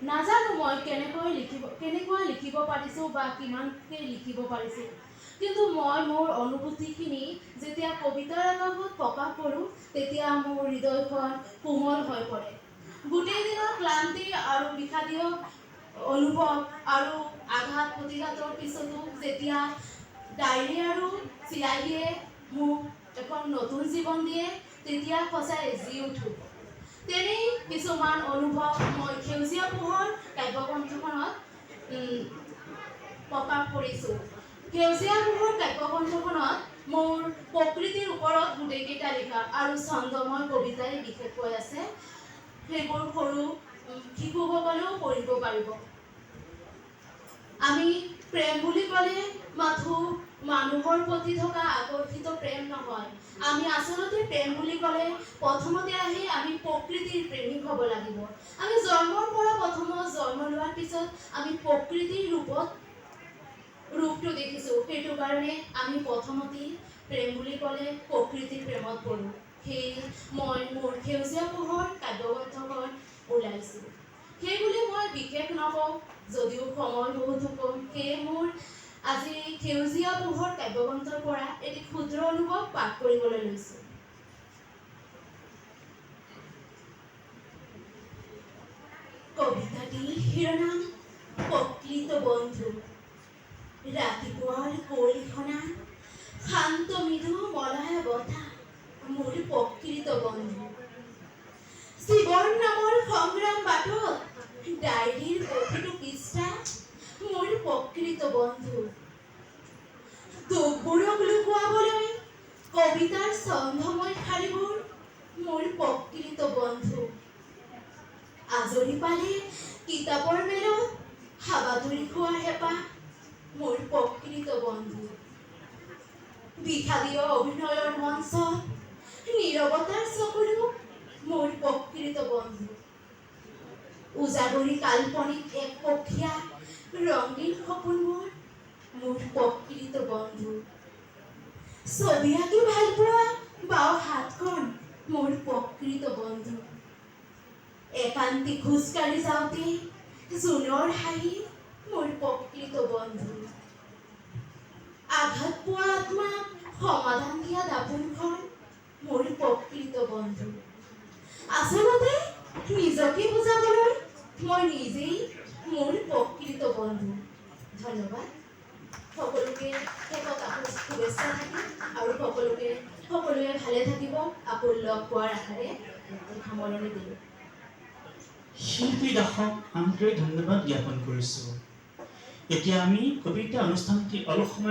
নাজানো মই কেনেকৈ লিখিব, কেনেকুৱা লিখিব পাৰিছোঁ বা কিমানকৈ লিখিব পাৰিছোঁ, কিন্তু মই মোৰ অনুভূতিখিনি যেতিয়া কবিতাৰ আকাশত প্ৰকাশ কৰোঁ, তেতিয়া মোৰ হৃদয়খন কোমল হৈ পৰে। গোটেই দিনৰ ক্লান্তি আৰু বিষাদীয় অনুভৱ আৰু আঘাত প্ৰতিঘাতৰ পিছতো যেতিয়া ডায়েৰী আৰু চিয়াহীয়ে মোক এখন নতুন জীৱন দিয়ে, তেতিয়া সঁচাই জি উঠোঁ। তেনেই কিছুমান অনুভৱ মই সেউজীয়া পোহৰ কাব্যগ্ৰন্থখনত প্ৰকাশ কৰিছোঁ। সেউজীয়া পোহৰ কাব্যগ্ৰন্থখনত মোৰ প্ৰকৃতিৰ ওপৰত গোটেইকেইটা লিখা আৰু ছন্দময় কবিতাই বিশেষকৈ আছে। সেইবোৰ সৰু শিশুসকলেও পঢ়িব পাৰিব। আমি প্ৰেম বুলি ক'লে মাথোঁ মানুহৰ প্ৰতি থকা আকৰ্ষিত প্ৰেম নহয়। আমি আচলতে প্ৰেম বুলি ক'লে প্ৰথমতে আহি আমি প্ৰকৃতিৰ প্ৰেমিক হ'ব লাগিব। আমি জন্মৰ পৰা, প্ৰথম জন্ম লোৱাৰ পিছত আমি প্ৰকৃতিৰ ৰূপটো দেখিছোঁ। সেইটো কাৰণে আমি প্ৰথমতেই প্ৰেম বুলি ক'লে প্ৰকৃতিৰ প্ৰেমত পৰোঁ। সেয়ে মই মোৰ সেউজীয়া পোহৰ কাব্যগ্ৰন্থখন ওলাইছোঁ। সেই বুলি মই বিশেষ নকওঁ, যদিও সময় বহুতো কম। সেয়ে মোৰ আজি সেউজীয়া পোহৰ কাব্যগ্ৰন্থৰ পৰা এটি ক্ষুদ্ৰ অনুভৱ পাঠ কৰিবলৈ লৈছোঁ। কবিতাটিৰ শিৰোনাম প্ৰকৃত বন্ধু। ৰাতিপুৱাৰ কুঁৱলীখনা, শান্ত মৃদু মলয়া বতাহ মোৰ প্ৰকৃত বন্ধু। জীৱন নামৰ সংগ্ৰাম বাটত ডায়েৰীৰ প্ৰতিটো পৃষ্ঠা মোৰ প্ৰকৃত বন্ধু। দুখবোৰক লুকুৱাবলৈ কবিতাৰ ছন্দময় শাৰীবোৰ মোৰ প্ৰকৃত বন্ধু। আজৰি পালে কিতাপৰ মেলত হাবাথুৰি খোৱাৰ হেঁপাহ মোৰ প্ৰকৃত বন্ধু। বিষাদীয় অভিনয়ৰ মঞ্চত নীৰৱতাৰ চকুলো মোৰ প্ৰকৃত বন্ধু। উজাগৰী কাল্পনিক একপক্ষীয়া ৰঙীন সপোনবোৰ মোৰ প্ৰকৃত বন্ধু। ছবি আঁকি ভাল পোৱা বাওঁ হাতখন মোৰ প্ৰকৃত বন্ধু। একান্তি খোজকাঢ়ি যাওঁতে জোনৰ হাঁহি মোৰ প্ৰকৃত বন্ধু। আঘাত পোৱা আত্মাক সমাধান দিয়া দাপোনখন মোৰ প্ৰকৃত বন্ধু। আচলতে নিজকে বুজাবলৈ মই নিজেই মোৰ প্ৰকৃত বন্ধু। ধন্যবাদ সকলোকে। শেষত আকৌ শুভেচ্ছা থাকিল আৰু সকলোৱে ভালে থাকিব। আকৌ লগ পোৱাৰ আশাৰে সামৰণি দিলোঁ। শিল্পী দাসক আন্তৰিক ধন্যবাদ জ্ঞাপন কৰিছোঁ। এতিয়া আমি কবিতা অনুষ্ঠানটি অলপ সময়